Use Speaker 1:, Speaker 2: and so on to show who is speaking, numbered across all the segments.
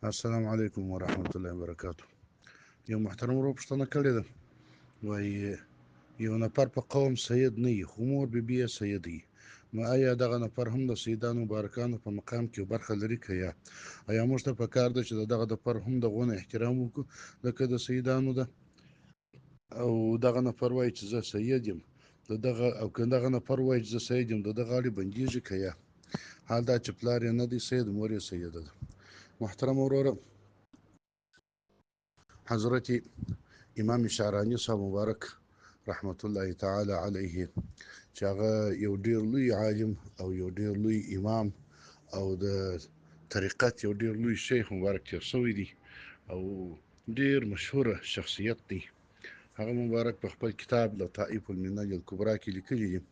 Speaker 1: السلام علیکم ورحمت الله وبرکاته. یو محترم ورور پوښتنه کړې ده، وایي یو نفر په قوم سید نه وي خو مور بیبي یې سید وي، نو آیا دغه نفر هم د سیدانو مبارکانو په مقام کې برخه لري که یا؟ آیا موږ ته په کار ده چې د دغه نفر هم د غونه احترام وکړو لکه د سیدانو ده؟ او دغه نفر وایي چې زه سید یم، د دغه او که دغه نفر وایي چې زه سید یم، د ده غاړې بندیږي که یا؟ حال دا چې پلار یې نه دی سید، مور یې سیده ده. محترم وروره، حضرت امام شعراني صاحب مبارک رحمت الله تعالی علیه چې هغه یو ډیر لوی عالم او یو ډیر لوی امام او د طریقت یو ډیر لوی شیخ مبارک تیر شوی دی او ډیر مشهور شخصیت دی، هغه مبارک په خپل کتاب لطائف المنن الکبرى کې لیکلي دي،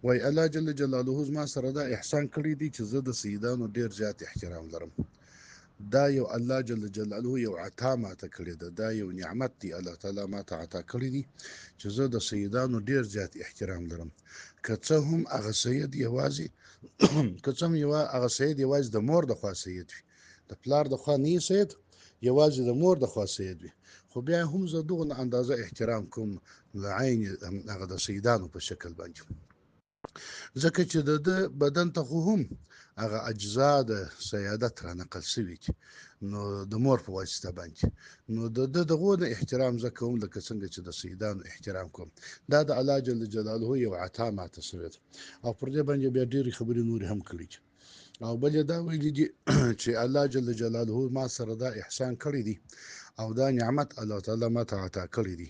Speaker 1: وای الله جل جلاله زما سره دا احسان کړی دی چې زه د سیدانو ډیر زیات احترام لرم. دا یو الله جل جلاله یو عطا ماته کړې ده، دا یو نعمت دی الله تعالی ماته عطا کړی دی چې زه د سیدانو ډیر زیات احترام لرم. که څه هم هغه سید یوازې که څه هم یوه هغه سید یوازې د مور د خوا سید وي، د پلار د خوا نه سید، یوازې د مور د خوا سید وي، خو بیا هم زه دغه اندازه احترام کوم له عین هغه د سیدانو په شکل باندې، ځکه چې د ده بدن ته خو هم هغه اجزا د سیادت را نقل شوي دي، نو د مور په واسطه باندې، نو د ده دغو نه احترام زه کوم لکه څنګه چې د سیدانو احترام کوم. دا د الله جل جلاله یو عطا ماته شوې ده. او پر دې باندې بیا ډېرې خبرې نورې هم کړي دي. او بل یې دا ویلي دي چې الله جل جلاله ما سره دا احسان کړی دی او دا نعمت الله تعالی ما ته عطا کړی دی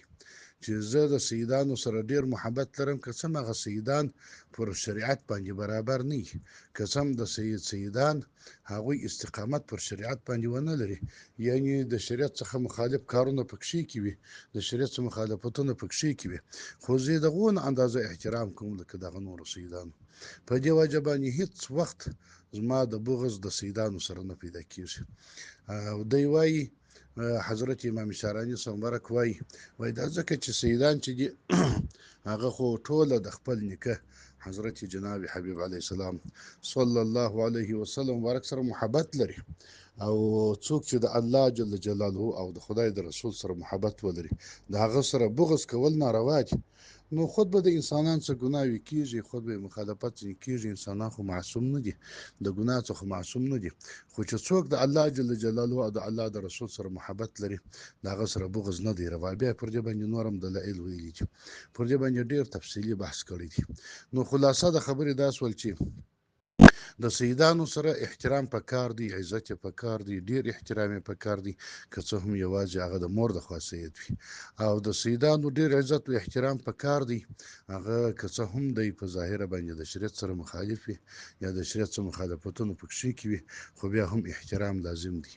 Speaker 1: چې زه د سیدانو سره ډیر محبت لرم، که څه هم هغه سیدان پر شریعت باندې برابر نه وي، که څه هم د سیدان هغوی استقامت پر شریعت باندې ونه لري، یعنی د شریعت څخه مخالف کارونه پکښې کې وي، د شریعت څخه مخالفتونه پکښې کې وي، خو زه یې دغو نه اندازه احترام کوم لکه دغه نورو سیدانو. په دې وجه باندې هیڅ وخت زما د بغض د سیدانو سره نه پیدا کیږي. او دی وایي حضرت امام شعراني صاحب مبارک وایي، وایي دا ځکه چې سیدان چې دي هغه خو ټوله د خپل نیکه حضرت جناب حبیب علیه السلام صلی الله علیه وسلم مبارک سره محبت لري، او څوک چې د الله جل جلاله او د خدای د رسول سره محبت ولري د هغه سره بغض کول ناروا دي. نو خود به د انسانان څه ګناوې کیږي، خود به مخالفت ځینې کیږي، انسانان خو معصوم نه دي، د ګناه څخه معصوم نه دي، خو چې څوک د الله جل جلاله او د الله د رسول سره محبت لري د هغه سره بغض نه دی روا. بیا پر دې باندې نور هم دلایل ویلي دي، پر دې باندې ډېر تفصیلي بحث کړی دی. نو خلاصه د خبرې دا سول چې د سیدانو سره احترام پکار دی، عزت یې پکار دی، ډیر احترام یې پکار دی، که څه هم یوازې هغه د مور د خوا سید وي. او د سیدانو ډیر عزت او احترام پکار دی، هغه که څه هم دی په ظاهره باندې د شریعت سره مخالف وي یا د شریعت سره مخالفتونه پکښې کې وي، خو بیا هم احترام لازم دی.